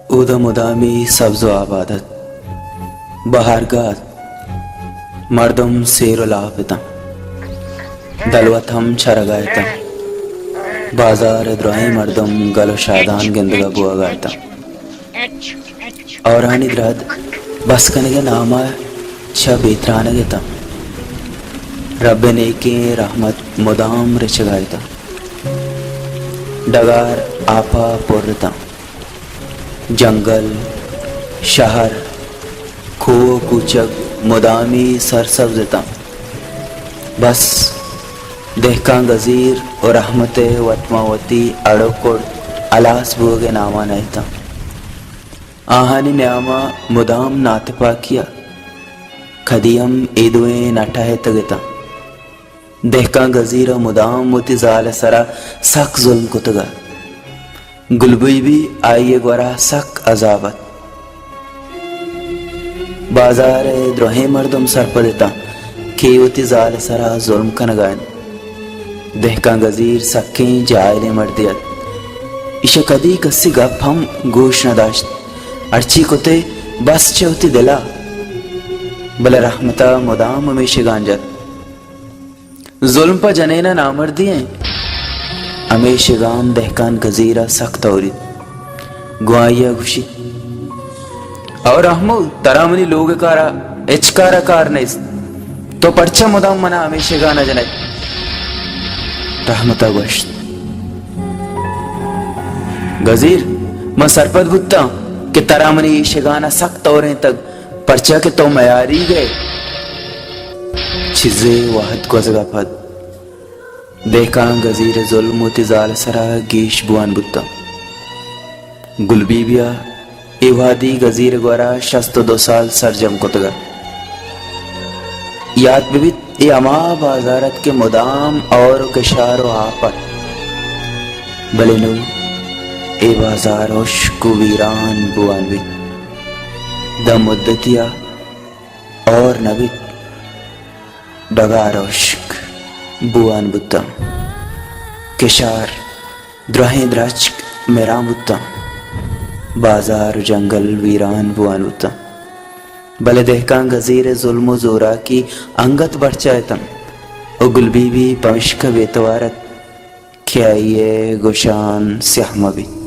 اودا مدامی سبز و آباد ات۔ بہارگاہ ات۔ مردم سیر و لاپ اتاں۔ دلوت ہم چرگا اتاں۔ بازار ء درائیں مردم گل و شادان گندگا بوگا اتاں۔ ہورانی درد بس کنگ ء ناما چہ بے ترانگ اتاں۔ رب ء نیکیں رحمت مدام رچگا اتاں۔ ڈگار آپا پر اتاں۔ جنگل، شہر، کوہ و کوچگ مدامی سرسبز اتاں۔ بس دہکان گزیر و رحمت ء وت ماں وتی اڑ و کڑ ہلاس بوگ ء ناما نہ اتاں۔ آہانی نیاما مدام ناتپاکی ء کدی ہم اے دوئیں نہ ٹہتگ اتاں۔ دہکان گزیر ء مدام وتی زال ء سرا سک ظلم کتگ ء گل بی بی آئی ء گورا سک عذاب ات۔ بازار ء درہیں مردم سرپد اتاں کہ وتی زال ء سرا ظلم کنگا انت۔ دہکان گزیر سکیں جاہلیں مردے ات۔ ایشا کدی کسی گپ ہم گوش نہ داشت۔ ہرچی کتے بس چہ وتی دلا۔ بلے رحمتا مدام ہمیشگان جت۔ ظلم پہ جنین ء نامردی انت۔ ہمے شگان دہکان گزیر ء سک توریت۔ گوں آئی ء گوشیت، او رحمو، ترا منی لوگ ء کارا ہچ کار ء کار نیست۔ تو پرچا مدام منا ہمے شگان ء جنئے؟ رحمت ء گوشت، گزیر، من سرپد بوتاں کہ ترا منی اے شگان ء سک تورینتگ۔ پرچا کہ تو میاریگ ئے۔ چیزے وہد گوزگا پد دہکان گزیر ء ظلم وتی زال ء سرا گیش بوان بوتاں۔ گل بی بی ء اے وہدی گزیر ء گورا شست و دو سال سرجم کتگ ات۔ یات بہ بیت، اے ہما بازار ات کہ مدام اور و کشار و آپ ات، بلے نوں اے بازار ہشک و ویران بوان بیت۔ داں مدتی ء اور نہ بیت، ڈگار ہشک بوان بوتاں، کشار دراہیں درچک مران بوتاں، بازار و جنگل ویران بوان بوتاں۔ بلے دہکان گزیر ء ظلم و زوراکی انگت برچا اتنت و گل بی بی پمشکہ بے توار ات کہ آئی ء گوشان سیاہ مہ بیت۔